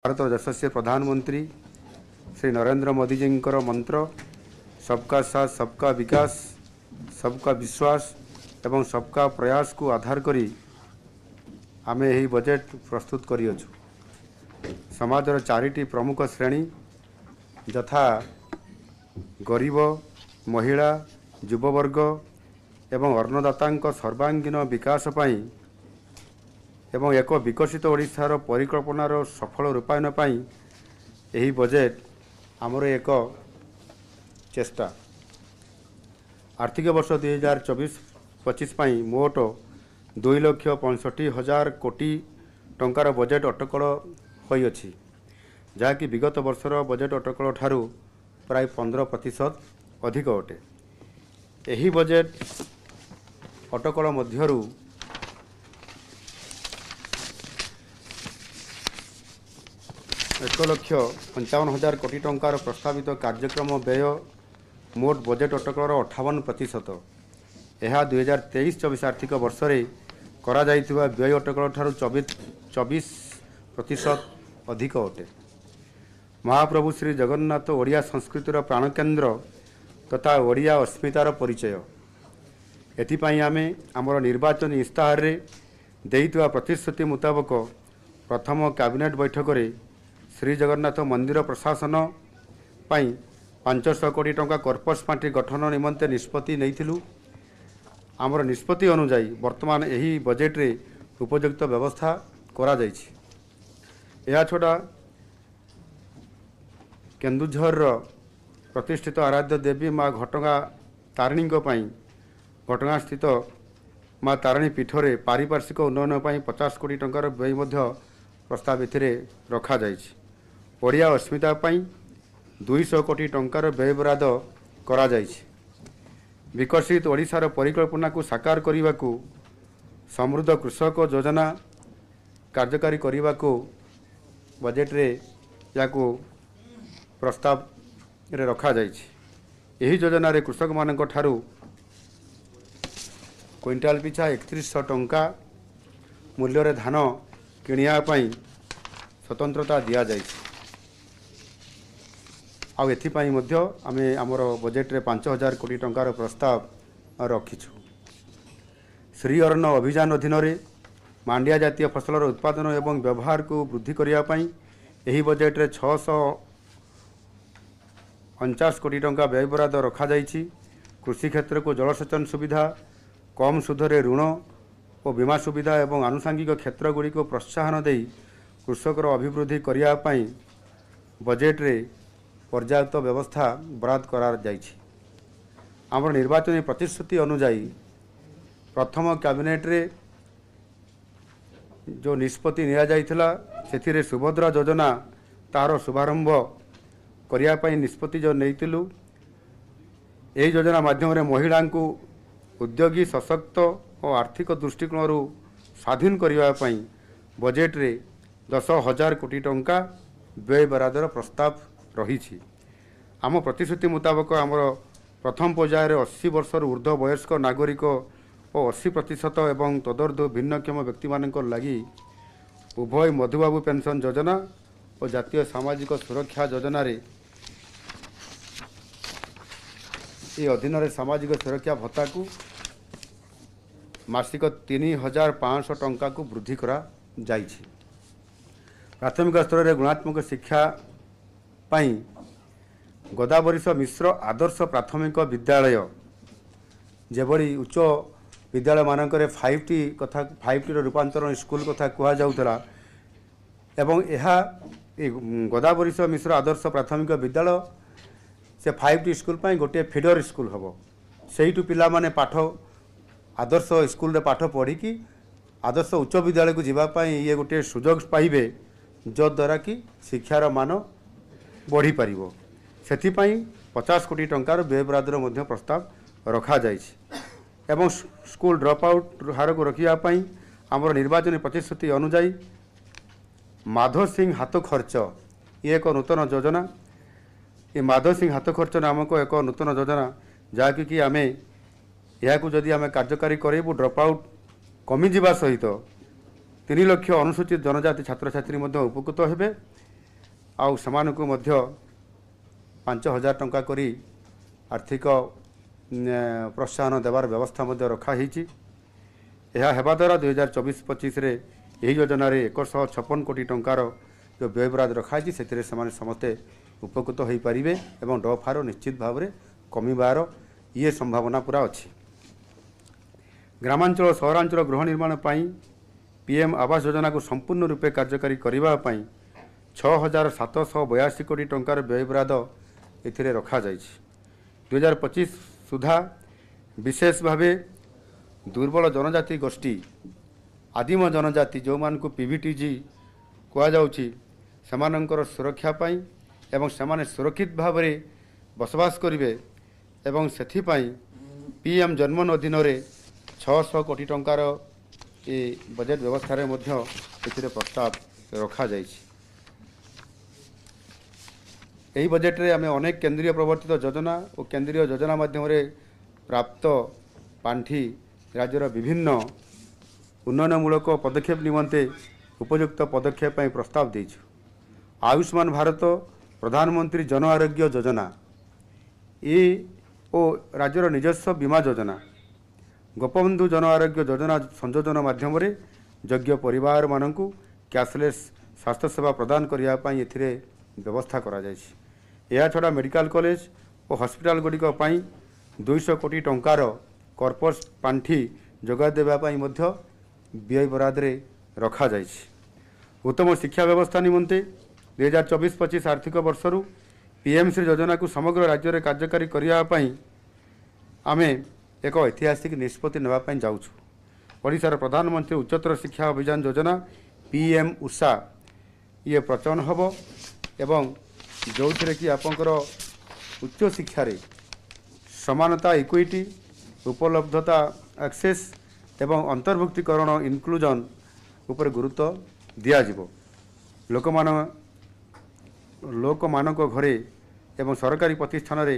ଭାରତର ଯଶସ୍ୱୀ ପ୍ରଧାନମନ୍ତ୍ରୀ ଶ୍ରୀ ନରେନ୍ଦ୍ର ମୋଦିଜୀଙ୍କର ମନ୍ତ୍ର ସବକା ସାଥ, ସବକା ବିକାଶ, ସବକା ବିଶ୍ୱାସ ଏବଂ ସବକା ପ୍ରୟାସକୁ ଆଧାର କରି ଆମେ ଏହି ବଜେଟ୍ ପ୍ରସ୍ତୁତ କରିଅଛୁ। ସମାଜର ଚାରିଟି ପ୍ରମୁଖ ଶ୍ରେଣୀ ଯଥା ଗରିବ, ମହିଳା, ଯୁବବର୍ଗ ଏବଂ ଅନ୍ନଦାତାଙ୍କ ସର୍ବାଙ୍ଗୀନ ବିକାଶ ପାଇଁ ଏବଂ ଏକ ବିକଶିତ ଓଡ଼ିଶାର ପରିକଳ୍ପନାର ସଫଳ ରୂପାୟନ ପାଇଁ ଏହି ବଜେଟ୍ ଆମର ଏକ ଚେଷ୍ଟା। ଆର୍ଥିକ ବର୍ଷ 2024-25 ପାଇଁ ମୋଟ 2,65,000 କୋଟି ଟଙ୍କାର ବଜେଟ୍ ଅଟକଳ ହୋଇଅଛି, ଯାହାକି ବିଗତ ବର୍ଷର ବଜେଟ୍ ଅଟକଳ ଠାରୁ ପ୍ରାୟ 15% ଅଧିକ ଅଟେ। ଏହି ବଜେଟ୍ ଅଟକଳ ମଧ୍ୟରୁ 1,55,000 କୋଟି ଟଙ୍କାର ପ୍ରସ୍ତାବିତ କାର୍ଯ୍ୟକ୍ରମ ବ୍ୟୟ ମୋଟ ବଜେଟ୍ ଅଟକଳର 58%। ଏହା 2023-24 ଆର୍ଥିକ ବର୍ଷରେ କରାଯାଇଥିବା ବ୍ୟୟ ଅଟକଳ ଠାରୁ 24% ଅଧିକ ଅଟେ। ମହାପ୍ରଭୁ ଶ୍ରୀ ଜଗନ୍ନାଥ ଓଡ଼ିଆ ସଂସ୍କୃତିର ପ୍ରାଣକେନ୍ଦ୍ର ତଥା ଓଡ଼ିଆ ଅସ୍ମିତାର ପରିଚୟ। ଏଥିପାଇଁ ଆମେ ଆମର ନିର୍ବାଚନୀ ଇସ୍ତାହାରରେ ଦେଇଥିବା ପ୍ରତିଶ୍ରୁତି ମୁତାବକ ପ୍ରଥମ କ୍ୟାବିନେଟ୍ ବୈଠକରେ ଶ୍ରୀ ଜଗନ୍ନାଥ ମନ୍ଦିର ପ୍ରଶାସନ ପାଇଁ 500 କୋଟି ଟଙ୍କା କର୍ପସ୍ ପାଣ୍ଠି ଗଠନ ନିମନ୍ତେ ନିଷ୍ପତ୍ତି ନେଇଥିଲୁ। ଆମର ନିଷ୍ପତ୍ତି ଅନୁଯାୟୀ ବର୍ତ୍ତମାନ ଏହି ବଜେଟ୍ରେ ଉପଯୁକ୍ତ ବ୍ୟବସ୍ଥା କରାଯାଇଛି। ଏହାଛଡ଼ା କେନ୍ଦୁଝରର ପ୍ରତିଷ୍ଠିତ ଆରାଧ୍ୟ ଦେବୀ ମା ଘଟଗାଁ ତାରିଣୀଙ୍କ ପାଇଁ ଘଟଗାଁ ସ୍ଥିତ ମା ତାରିଣୀ ପୀଠରେ ପାରିପାର୍ଶ୍ୱିକ ଉନ୍ନୟନ ପାଇଁ 50 କୋଟି ଟଙ୍କାର ବ୍ୟୟ ମଧ୍ୟ ପ୍ରସ୍ତାବ ଏଥିରେ ରଖାଯାଇଛି। ଓଡ଼ିଆ ଅସ୍ମିତା ପାଇଁ 200 କୋଟି ଟଙ୍କାର ବ୍ୟୟବରାଦ କରାଯାଇଛି। ବିକଶିତ ଓଡ଼ିଶାର ପରିକଳ୍ପନାକୁ ସାକାର କରିବାକୁ ସମୃଦ୍ଧ କୃଷକ ଯୋଜନା କାର୍ଯ୍ୟକାରୀ କରିବାକୁ ବଜେଟ୍ରେ ଏହାକୁ ପ୍ରସ୍ତାବରେ ରଖାଯାଇଛି। ଏହି ଯୋଜନାରେ କୃଷକମାନଙ୍କ ଠାରୁ କୁଇଣ୍ଟାଲ ପିଛା 3100 ଟଙ୍କା ମୂଲ୍ୟରେ ଧାନ କିଣିବା ପାଇଁ ସ୍ୱତନ୍ତ୍ରତା ଦିଆଯାଇଛି। ଆଉ ଏଥିପାଇଁ ମଧ୍ୟ ଆମେ ଆମର ବଜେଟ୍ରେ 5000 କୋଟି ଟଙ୍କାର ପ୍ରସ୍ତାବ ରଖିଛୁ। ଶ୍ରୀ ଅନ୍ନ ଅଭିଯାନ ଅଧୀନରେ ମାଣ୍ଡିଆ ଜାତୀୟ ଫସଲର ଉତ୍ପାଦନ ଏବଂ ବ୍ୟବହାରକୁ ବୃଦ୍ଧି କରିବା ପାଇଁ ଏହି ବଜେଟ୍ରେ 649 କୋଟି ଟଙ୍କା ବ୍ୟୟବରାଦ ରଖାଯାଇଛି। କୃଷି କ୍ଷେତ୍ରକୁ ଜଳସେଚନ ସୁବିଧା, କମ୍ ସୁଧରେ ଋଣ ଓ ବୀମା ସୁବିଧା ଏବଂ ଆନୁଷାଙ୍ଗିକ କ୍ଷେତ୍ରଗୁଡ଼ିକୁ ପ୍ରୋତ୍ସାହନ ଦେଇ କୃଷକର ଅଭିବୃଦ୍ଧି କରିବା ପାଇଁ ବଜେଟ୍ରେ ପର୍ଯ୍ୟାପ୍ତ ବ୍ୟବସ୍ଥା ବରାଦ କରାଯାଇଛି। ଆମର ନିର୍ବାଚନୀ ପ୍ରତିଶ୍ରୁତି ଅନୁଯାୟୀ ପ୍ରଥମ କ୍ୟାବିନେଟ୍ରେ ଯେଉଁ ନିଷ୍ପତ୍ତି ନିଆଯାଇଥିଲା, ସେଥିରେ ସୁଭଦ୍ରା ଯୋଜନା ତାହାର ଶୁଭାରମ୍ଭ କରିବା ପାଇଁ ନିଷ୍ପତ୍ତି ଯେଉଁ ନେଇଥିଲୁ, ଏହି ଯୋଜନା ମାଧ୍ୟମରେ ମହିଳାଙ୍କୁ ଉଦ୍ୟୋଗୀ, ସଶକ୍ତ ଓ ଆର୍ଥିକ ଦୃଷ୍ଟିକୋଣରୁ ସ୍ୱାଧୀନ କରିବା ପାଇଁ ବଜେଟ୍ରେ 10,000 କୋଟି ଟଙ୍କା ବ୍ୟୟ ବରାଦର ପ୍ରସ୍ତାବ ରହିଛି। ଆମ ପ୍ରତିଶ୍ରୁତି ମୁତାବକ ଆମର ପ୍ରଥମ ପର୍ଯ୍ୟାୟରେ 80 ବର୍ଷରୁ ଉର୍ଦ୍ଧ୍ୱ ବୟସ୍କ ନାଗରିକ ଓ 80% ଏବଂ ତଦୁର୍ଦ୍ଧ୍ୱ ଭିନ୍ନକ୍ଷମ ବ୍ୟକ୍ତିମାନଙ୍କ ଲାଗି ଉଭୟ ମଧୁବାବୁ ପେନ୍ସନ୍ ଯୋଜନା ଓ ଜାତୀୟ ସାମାଜିକ ସୁରକ୍ଷା ଯୋଜନାରେ ଏ ଅଧୀନରେ ସାମାଜିକ ସୁରକ୍ଷା ଭତ୍ତାକୁ ମାସିକ 3500 ଟଙ୍କାକୁ ବୃଦ୍ଧି କରାଯାଇଛି। ପ୍ରାଥମିକ ସ୍ତରରେ ଗୁଣାତ୍ମକ ଶିକ୍ଷା ପାଇଁ ଗୋଦାବରୀଶ ମିଶ୍ର ଆଦର୍ଶ ପ୍ରାଥମିକ ବିଦ୍ୟାଳୟ, ଯେଭଳି ଉଚ୍ଚ ବିଦ୍ୟାଳୟମାନଙ୍କରେ 5ଟି କଥା, 5ଟିର ରୂପାନ୍ତରଣ ସ୍କୁଲ କଥା କୁହାଯାଉଥିଲା, ଏବଂ ଏହା ଗୋଦାବରୀଶ ମିଶ୍ର ଆଦର୍ଶ ପ୍ରାଥମିକ ବିଦ୍ୟାଳୟ ସେ 5ଟି ସ୍କୁଲ ପାଇଁ ଗୋଟିଏ ଫିଡର ସ୍କୁଲ ହେବ। ସେଇଠୁ ପିଲାମାନେ ପାଠ ଆଦର୍ଶ ସ୍କୁଲରେ ପାଠ ପଢ଼ିକି ଆଦର୍ଶ ଉଚ୍ଚ ବିଦ୍ୟାଳୟକୁ ଯିବା ପାଇଁ ଇଏ ଗୋଟିଏ ସୁଯୋଗ ପାଇବେ, ଯଦ୍ୱାରା କି ଶିକ୍ଷାର ମାନ ବଢ଼ିପାରିବ। ସେଥିପାଇଁ 50 କୋଟି ଟଙ୍କାର ବ୍ୟୟବରାଦର ମଧ୍ୟ ପ୍ରସ୍ତାବ ରଖାଯାଇଛି। ଏବଂ ସ୍କୁଲ ଡ୍ରପ୍ ଆଉଟ୍ ହାରକୁ ରୋକିବା ପାଇଁ ଆମର ନିର୍ବାଚନୀ ପ୍ରତିଶ୍ରୁତି ଅନୁଯାୟୀ ମାଧବ ସିଂ ହାତ ଖର୍ଚ୍ଚ ଇଏ ଏକ ନୂତନ ଯୋଜନା। ଏ ମାଧବ ସିଂ ହାତ ଖର୍ଚ୍ଚ ନାମକ ଏକ ନୂତନ ଯୋଜନା, ଯାହାକି କି ଆମେ ଏହାକୁ ଯଦି ଆମେ କାର୍ଯ୍ୟକାରୀ କରାଇବୁ, ଡ୍ରପ୍ ଆଉଟ୍ କମିଯିବା ସହିତ 3 ଲକ୍ଷ ଅନୁସୂଚିତ ଜନଜାତି ଛାତ୍ରଛାତ୍ରୀ ମଧ୍ୟ ଉପକୃତ ହେବେ। ଆଉ ସେମାନଙ୍କୁ ମଧ୍ୟ 5000 ଟଙ୍କା କରି ଆର୍ଥିକ ପ୍ରୋତ୍ସାହନ ଦେବାର ବ୍ୟବସ୍ଥା ମଧ୍ୟ ରଖାହେଇଛି। ଏହା ହେବା ଦ୍ୱାରା 2024-25ରେ ଏହି ଯୋଜନାରେ 156 କୋଟି ଟଙ୍କାର ଯେଉଁ ବ୍ୟୟବରାଦ ରଖାହେଇଛି, ସେଥିରେ ସେମାନେ ସମସ୍ତେ ଉପକୃତ ହୋଇପାରିବେ ଏବଂ ଡ୍ରପ୍ ହାର ନିଶ୍ଚିତ ଭାବରେ କମିବାର ଇଏ ସମ୍ଭାବନା ପୁରା ଅଛି। ଗ୍ରାମାଞ୍ଚଳ ସହରାଞ୍ଚଳ ଗୃହ ନିର୍ମାଣ ପାଇଁ ପିଏମ୍ ଆବାସ ଯୋଜନାକୁ ସମ୍ପୂର୍ଣ୍ଣ ରୂପେ କାର୍ଯ୍ୟକାରୀ କରିବା ପାଇଁ 6782 କୋଟି ଟଙ୍କାର ବ୍ୟୟବରାଦ ଏଥିରେ ରଖାଯାଇଛି। 2025 ସୁଦ୍ଧା ବିଶେଷ ଭାବେ ଦୁର୍ବଳ ଜନଜାତି ଗୋଷ୍ଠୀ, ଆଦିମ ଜନଜାତି ଯେଉଁମାନଙ୍କୁ ପିଭିଟିଜି କୁହାଯାଉଛି, ସେମାନଙ୍କର ସୁରକ୍ଷା ପାଇଁ ଏବଂ ସେମାନେ ସୁରକ୍ଷିତ ଭାବରେ ବସବାସ କରିବେ ଏବଂ ସେଥିପାଇଁ ପିଏମ୍ ଜନ୍ମନ ଅଧୀନରେ 600 କୋଟି ଟଙ୍କାର ଏ ବଜେଟ୍ ବ୍ୟବସ୍ଥାରେ ମଧ୍ୟ ଏଥିରେ ପ୍ରସ୍ତାବ ରଖାଯାଇଛି। ଏହି ବଜେଟ୍ରେ ଆମେ ଅନେକ କେନ୍ଦ୍ରୀୟ ପ୍ରବର୍ତ୍ତିତ ଯୋଜନା ଓ କେନ୍ଦ୍ରୀୟ ଯୋଜନା ମାଧ୍ୟମରେ ପ୍ରାପ୍ତ ପାଣ୍ଠି ରାଜ୍ୟର ବିଭିନ୍ନ ଉନ୍ନୟନମୂଳକ ପଦକ୍ଷେପ ନିମନ୍ତେ ଉପଯୁକ୍ତ ପଦକ୍ଷେପ ପାଇଁ ପ୍ରସ୍ତାବ ଦେଇଛୁ। ଆୟୁଷ୍ମାନ ଭାରତ, ପ୍ରଧାନମନ୍ତ୍ରୀ ଜନ ଆରୋଗ୍ୟ ଯୋଜନା ଏ ଓ ରାଜ୍ୟର ନିଜସ୍ୱ ବୀମା ଯୋଜନା ଗୋପବନ୍ଧୁ ଜନ ଆରୋଗ୍ୟ ଯୋଜନା ସଂଯୋଜନ ମାଧ୍ୟମରେ ଯୋଗ୍ୟ ପରିବାରମାନଙ୍କୁ କ୍ୟାସଲେସ୍ ସ୍ୱାସ୍ଥ୍ୟସେବା ପ୍ରଦାନ କରିବା ପାଇଁ ଏଥିରେ ବ୍ୟବସ୍ଥା କରାଯାଇଛି। ଏହାଛଡ଼ା ମେଡ଼ିକାଲ କଲେଜ ଓ ହସ୍ପିଟାଲ ଗୁଡ଼ିକ ପାଇଁ 200 କୋଟି ଟଙ୍କାର କର୍ପସ୍ ପାଣ୍ଠି ଯୋଗାଇ ଦେବା ପାଇଁ ମଧ୍ୟ ବ୍ୟୟ ବରାଦରେ ରଖାଯାଇଛି। ଉତ୍ତମ ଶିକ୍ଷା ବ୍ୟବସ୍ଥା ନିମନ୍ତେ 2024-25 ଆର୍ଥିକ ବର୍ଷରୁ ପିଏମ୍ଶ୍ରୀ ଯୋଜନାକୁ ସମଗ୍ର ରାଜ୍ୟରେ କାର୍ଯ୍ୟକାରୀ କରିବା ପାଇଁ ଆମେ ଏକ ଐତିହାସିକ ନିଷ୍ପତ୍ତି ନେବା ପାଇଁ ଯାଉଛୁ। ଓଡ଼ିଶାର ପ୍ରଧାନମନ୍ତ୍ରୀ ଉଚ୍ଚତର ଶିକ୍ଷା ଅଭିଯାନ ଯୋଜନା ପିଏମ୍ ଉଷା ଇଏ ପ୍ରଚଳନ ହେବ ଏବଂ ଯେଉଁଥିରେ କି ଆପଣଙ୍କର ଉଚ୍ଚ ଶିକ୍ଷାରେ ସମାନତା ଇକ୍ୱିଟି, ଉପଲବ୍ଧତା ଆକ୍ସେସ୍ ଏବଂ ଅନ୍ତର୍ଭୁକ୍ତିକରଣ ଇନକ୍ଲୁଜନ୍ ଉପରେ ଗୁରୁତ୍ୱ ଦିଆଯିବ। ଲୋକମାନଙ୍କ ଘରେ ଏବଂ ସରକାରୀ ପ୍ରତିଷ୍ଠାନରେ